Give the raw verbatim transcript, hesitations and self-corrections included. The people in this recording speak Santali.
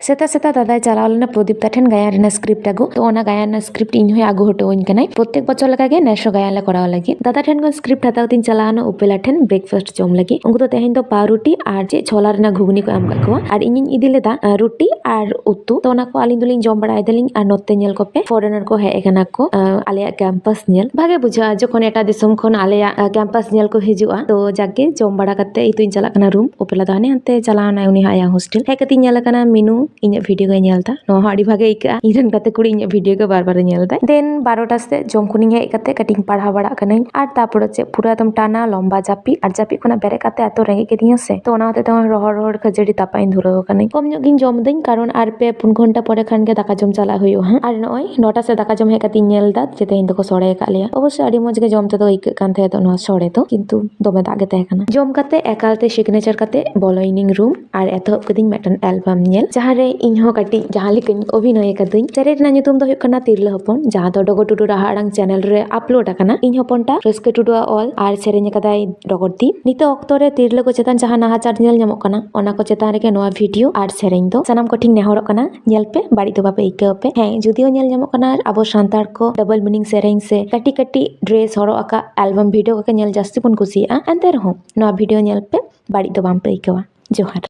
ᱥᱮᱛᱟᱜ ᱥᱮᱛᱟᱜ ᱫᱟᱫᱟᱭ ᱪᱟᱞᱟᱣ ᱞᱮᱱᱟ ᱯᱨᱚᱫᱤᱯ ᱫᱟ ᱴᱷᱮᱱ ᱜᱟᱭᱟᱱ ᱨᱮᱱᱟᱜ ᱥᱠᱨᱤᱯᱴ ᱟᱹᱜᱩ᱾ ᱛᱚ ᱚᱱᱟ ᱜᱟᱭᱟᱱ ᱨᱮᱱᱟᱜ ᱥᱠᱨᱤᱯᱴ ᱤᱧ ᱦᱚᱸᱭ ᱟᱹᱜᱩ ᱦᱚᱴᱚ ᱟᱹᱧ ᱠᱟᱱᱟᱭ᱾ ᱯᱨᱚᱛᱮᱠ ᱵᱚᱪᱷᱚᱨ ᱞᱮᱠᱟ ᱜᱮ ᱱᱮᱥ ᱦᱚᱸ ᱜᱟᱭᱟᱱ ᱞᱮ ᱠᱚᱨᱟᱣ ᱞᱟᱹᱜᱤᱫ᱾ ᱫᱟᱫᱟ ᱴᱷᱮᱱ ᱠᱷᱚᱱ ᱥᱠᱨᱤᱯᱴ ᱦᱟᱛᱟᱣ ᱠᱟᱛᱮᱧ ᱪᱟᱞᱟᱣᱱᱟ ᱩᱯᱮᱞᱟ ᱴᱷᱮᱱ ᱵᱨᱮᱠᱯᱷᱟᱥᱴ ᱡᱚᱢ ᱞᱟᱹᱜᱤᱫ᱾ ᱩᱱᱠᱩ ᱫᱚ ᱛᱮᱦᱮᱧ ᱫᱚ ᱯᱟᱣᱨᱩᱴᱤ ᱟᱨ ᱪᱮᱫ ᱪᱷᱚᱞᱟ ᱨᱮᱱᱟᱜ ᱜᱷᱩᱜᱽᱱᱤ ᱠᱚ ᱮᱢ ᱠᱟᱜ ᱠᱚᱣᱟ, ᱟᱨ ᱤᱧᱤᱧ ᱤᱫᱤ ᱞᱮᱫᱟ ᱟᱸ, ᱨᱩᱴᱤ ᱟᱨ ᱩᱛᱩ᱾ ᱛᱚ ᱚᱱᱟ ᱠᱚ ᱟᱹᱞᱤᱧ ᱫᱚᱞᱤᱧ ᱡᱚᱢ ᱵᱟᱲᱟᱭ ᱫᱟᱞᱤᱧ, ᱟᱨ ᱱᱚᱛᱮ ᱧᱮᱞ ᱠᱚᱯᱮ, ᱯᱷᱚᱨᱮᱱᱟᱨ ᱠᱚ ᱦᱮᱡ ᱟᱠᱟᱱᱟ ᱠᱚ ᱟᱸ, ᱟᱞᱮᱭᱟᱜ ᱠᱮᱢᱯᱟᱥ ᱧᱮᱞ᱾ ᱵᱷᱟᱜᱮ ᱵᱩᱡᱷᱟᱹᱜᱼᱟ ᱡᱚᱠᱷᱚᱱ ᱮᱴᱟᱜ ᱫᱤᱥᱚᱢ ᱠᱷᱚᱱ ᱟᱞᱮᱭᱟᱜ ᱟᱸ, ᱠᱮᱢᱯᱟᱥ ᱧᱮᱞ ᱠᱚ ᱦᱤᱡᱩᱜᱼᱟ᱾ ᱛᱚ ᱡᱟᱠᱜᱮ ᱡᱚᱢ ᱵᱟᱲᱟ ᱠᱟᱛᱮ ᱤᱧ ᱫᱚᱧ ᱪᱟᱞᱟᱜ ᱠᱟᱱᱟ ᱨᱩᱢ᱾ ᱩᱯᱮᱞᱟ ᱫᱚ ᱦᱟᱱᱮ ᱦᱟᱱᱛᱮ ᱪᱟᱞᱟᱣ ᱮᱱᱟᱭ ᱩᱱᱤ ᱦᱚᱸ ᱟᱭᱟᱜ ᱦᱳᱥᱴᱮᱞ᱾ ᱦᱮᱡ ᱠᱟᱛᱮᱧ ᱧᱮᱞ ᱟᱠᱟᱱᱟ ᱢᱤᱱᱩ ᱤᱧᱟᱹᱜ ᱵᱷᱤᱰᱤᱭᱳ ᱜᱮ ᱧᱮᱞ ᱮᱫᱟ᱾ ᱱᱚᱣᱟ ᱦᱚᱸ ᱟᱹᱰᱤ ᱵᱷᱟᱜᱮ ᱟᱹᱭᱠᱟᱹᱜᱼᱟ, ᱤᱧ ᱨᱮᱱ ᱜᱟᱛᱮ ᱠᱩᱲᱤ ᱤᱧᱟᱹᱜ ᱵᱷᱤᱰᱤᱭᱳ ᱜᱮ ᱵᱟᱨ ᱵᱟᱨᱮ ᱧᱮᱞ ᱮᱫᱟ᱾ ᱫᱮᱱ ᱵᱟᱨᱚᱴᱟ ᱥᱮᱫ ᱡᱚᱢ ᱠᱷᱚᱱᱤᱧ ᱦᱮᱡ ᱠᱟᱛᱮ ᱠᱟᱹᱴᱤᱡ ᱤᱧ ᱯᱟᱲᱦᱟᱣ ᱵᱟᱲᱟᱜ ᱠᱟᱹᱱᱟᱹᱧ, ᱟᱨ ᱛᱟᱨᱯᱚᱨᱮ ᱪᱮᱫ ᱯᱩᱨᱟᱹ ᱮᱠᱫᱚᱢ ᱴᱟᱱᱟ ᱞᱚᱢᱵᱟ ᱡᱟᱹᱯᱤᱫ, ᱟᱨ ᱡᱟᱹᱯᱤᱫ ᱠᱷᱚᱱᱟᱜ ᱵᱮᱨᱮᱫ ᱠᱟᱛᱮ ᱮᱛᱚ ᱨᱮᱸᱜᱮᱡ ᱠᱮᱫᱤᱧᱟ ᱥᱮ, ᱛᱚ ᱚᱱᱟ ᱦᱚᱛᱮᱡ ᱛᱮ ᱨᱚᱦᱚᱲ ᱨᱚᱦᱚᱲ ᱠᱷᱟᱹᱡᱟᱹᱲᱤ ᱛᱟᱯᱟᱜ ᱤᱧ ᱫᱷᱩᱨᱟᱹᱣ ᱟᱠᱟᱱᱟᱹᱧ᱾ ᱠᱚᱢ ᱧᱚᱜ ᱜᱤᱧ ᱡᱚᱢ ᱫᱟᱹᱧ, ᱠᱟᱨᱚᱱ ᱟᱨ ᱯᱮ ᱯᱩᱱ ᱜᱷᱚᱱᱴᱟ ᱯᱚᱨᱮ ᱠᱷᱟᱱ ᱜᱮ ᱫᱟᱠᱟ ᱡᱚᱢ ᱪᱟᱞᱟᱜ ᱦᱩᱭᱩᱜᱼᱟ ᱦᱟᱸᱜ᱾ ᱟᱨ ᱱᱚᱜᱼᱚᱭ ᱱᱚᱴᱟ ᱥᱮᱫ ᱫᱟᱠᱟ ᱡᱚᱢ ᱦᱮᱡ ᱠᱟᱛᱮᱧ ᱧᱮᱞ ᱮᱫᱟ ᱡᱮ ᱛᱮᱦᱮᱧ ᱫᱚᱠᱚ ᱥᱚᱲᱮ ᱟᱠᱟᱫ ᱞᱮᱭᱟ᱾ ᱚᱵᱚᱥᱥᱳᱭ ᱟᱹᱰᱤ ᱢᱚᱡᱽ ᱜᱮ ᱡᱚᱢ ᱛᱮᱫᱚ ᱟᱹᱭᱠᱟᱹᱜ ᱠᱟᱱ ᱛᱟᱦᱮᱸ ᱫᱚ ᱱᱚᱣᱟ ᱥᱚᱲᱮ ᱫᱚ, ᱠᱤᱱᱛᱩ ᱫᱚᱢᱮ ᱫᱟᱜ ᱜᱮ ᱛᱟᱦᱮᱸ ᱠᱟᱱᱟ᱾ ᱡᱚᱢ ᱠᱟᱛᱮ ᱮᱠᱟᱞ ᱛᱮ ᱥᱤᱜᱽᱱᱮᱪᱟᱨ ᱠᱟᱛᱮ ᱵᱚᱞᱚᱭᱮᱱᱟᱹᱧ ᱨᱩᱢ᱾ ᱟᱨ ᱮᱛᱚᱦᱚᱵ ᱠᱤᱫᱟᱹᱧ ᱢᱤᱫᱴᱟᱝ ᱮᱞᱵᱟᱢ ᱧᱮᱞ, ᱡᱟᱦᱟᱸ ᱨᱮ ᱤᱧ ᱦᱚᱸ ᱠᱟᱹᱴᱤᱡ ᱡᱟᱦᱟᱸ ᱞᱮᱠᱟᱧ ᱚᱵᱷᱤᱱᱚᱭ ᱟᱠᱟᱫᱟᱹᱧ᱾ ᱥᱮᱨᱮᱧ ᱨᱮᱱᱟᱜ ᱧᱩᱛᱩᱢ ᱫᱚ ᱦᱩᱭᱩᱜ ᱠᱟᱱᱟ ᱛᱤᱨᱞᱟᱹ ᱦᱚᱯᱚᱱ, ᱡᱟᱦᱟᱸ ᱫᱚ ᱰᱚᱜᱚᱨ ᱴᱩᱰᱩ ᱨᱟᱦᱟ ᱟᱲᱟᱝ ᱪᱮᱱᱮᱞ ᱨᱮ ᱟᱯᱞᱳᱰ ᱟᱠᱟᱱᱟ᱾ ᱤᱧ ᱦᱚᱯᱚᱱ ᱴᱟ ᱨᱟᱹᱥᱠᱟᱹ ᱴᱩᱰᱩᱣᱟᱜ ᱚᱞ ᱟᱨ ᱥᱮᱨᱮᱧ ᱟᱠᱟᱫᱟᱭ ᱰᱚᱜᱚᱨ ᱫᱤᱯ᱾ ᱱᱤᱛᱚᱜ ᱚᱠᱛᱚ ᱨᱮ ᱛᱤᱨᱞᱟᱹ ᱠᱚ ᱪᱮᱛᱟᱱ ᱡᱟᱦᱟᱸ ᱱᱟᱦᱟᱪᱟᱨ ᱧᱮᱞ ᱧᱟᱢᱚᱜ ᱠᱟᱱᱟ, ᱚᱱᱟ ᱠᱚ ᱪᱮᱛᱟᱱ ᱨᱮᱜᱮ ᱱᱚᱣᱟ ᱵᱷᱤᱰᱤᱭᱳ ᱟᱨ ᱥᱮᱨᱮᱧ ᱫᱚ᱾ ᱥᱟᱱᱟᱢ ᱠᱚᱴᱷᱮᱱ ᱱᱮᱦᱚᱨᱚᱜ ᱠᱟᱱᱟ, ᱧᱮᱞ ᱯᱮ, ᱵᱟᱹᱲᱤᱡ ᱫᱚ ᱵᱟᱯᱮ ᱟᱹᱭᱠᱟᱹᱣ ᱯᱮ᱾ ᱦᱮᱸ, ᱡᱩᱫᱤᱭᱳ ᱧᱮᱞ ᱧᱟᱢᱚᱜ ᱠᱟᱱᱟ ᱟᱵᱚ ᱥᱟᱱᱛᱟᱲ ᱠᱚ ᱰᱟᱵᱚᱞ ᱢᱤᱱᱤᱝ ᱥᱮᱨᱮᱧ ᱥᱮ ᱠᱟᱹᱴᱤᱡ ᱠᱟᱹᱴᱤᱡ ᱰᱨᱮᱥ ᱦᱚᱨᱚᱜ ᱟᱠᱟᱫ ᱮᱞᱵᱟᱢ ᱵᱷᱤᱰᱤᱭᱳ ᱠᱚᱜᱮ ᱧᱮᱞ ᱡᱟᱹᱥᱛᱤ ᱵᱚᱱ ᱠᱩᱥᱤᱭᱟᱜᱼᱟ, ᱮᱱᱛᱮ ᱨᱮᱦᱚᱸ ᱱᱚᱣᱟ ᱵᱷᱤᱰᱤᱭᱳ ᱧᱮᱞ ᱯᱮ, ᱵᱟᱹᱲᱤᱡ ᱫᱚ ᱵᱟᱝ ᱯᱮ ᱟᱹᱭᱠᱟᱹᱣᱟ᱾ ᱡᱚᱦᱟᱨ᱾